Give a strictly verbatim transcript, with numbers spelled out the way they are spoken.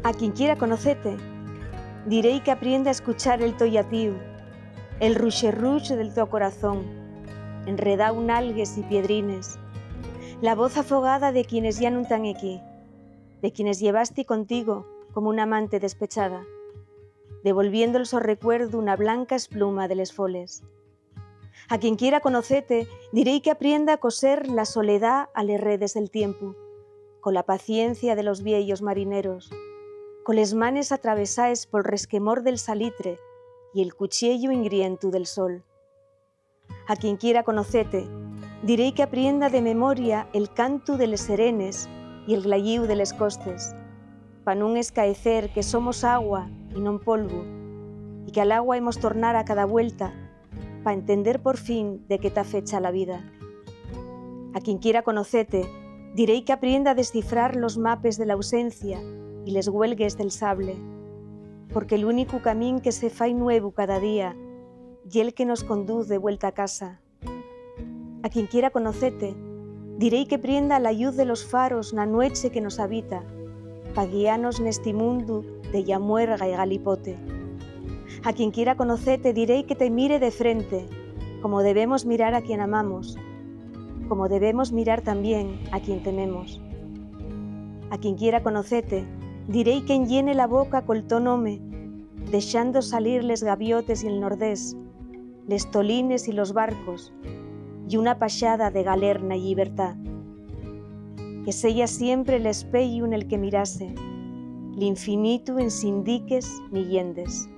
A quien quiera conocete, diré-y qu'aprienda a escuchar el to llatíu, el ruxerruxu del to corazón, enredáu n'algues y piedrines, la voz afogada de quienes ya nun tán equí, de quienes llevasti contigo como una amante despechada, devolviéndol so recuerdu na blanca espluma de les foles. A quien quiera conocete, diré-y qu'aprienda a coser la soledá a les redes del tiempu, cola paciencia de los vieyos marineros, coles manes atravesaes pol resquemor del salitre y el cuchiellu ingrientu del sol. A quien quiera conocete, diré-y qu'aprienda de memoria el cantu de les serenes y el glallíu de les costes, pa nun escaecer que somos agua y non polvu, y qu'al agua hemos tornar a cada vuelta pa entender por fin de qué ta fecha la vida. A quien quiera conocete, diré-y qu'aprienda a descifrar los mapes de l'ausencia y les güelgues del sable, porque l'únicu camín que se fai nuevu cada día ye'l que nos conduz de vuelta a casa. A quien quiera conocete, diré-y que prienda la lluz de los faros na nueche que nos habita, pa guianos nesti mundu de llamuerga y galipote. A quien quiera conocete, diré-y que te mire de frente, como debemos mirar a quien amamos, como debemos mirar tamién a quien tememos. A quien quiera conocete, diré-y qu'enllene la boca col to nome, dexando salir les gaviotes y el nordés, les tolines y los barcos, y una paxada de galerna y llibertá. Que seya siempre l'espeyu nel que mirase l'infinitu ensin diques ni llendes.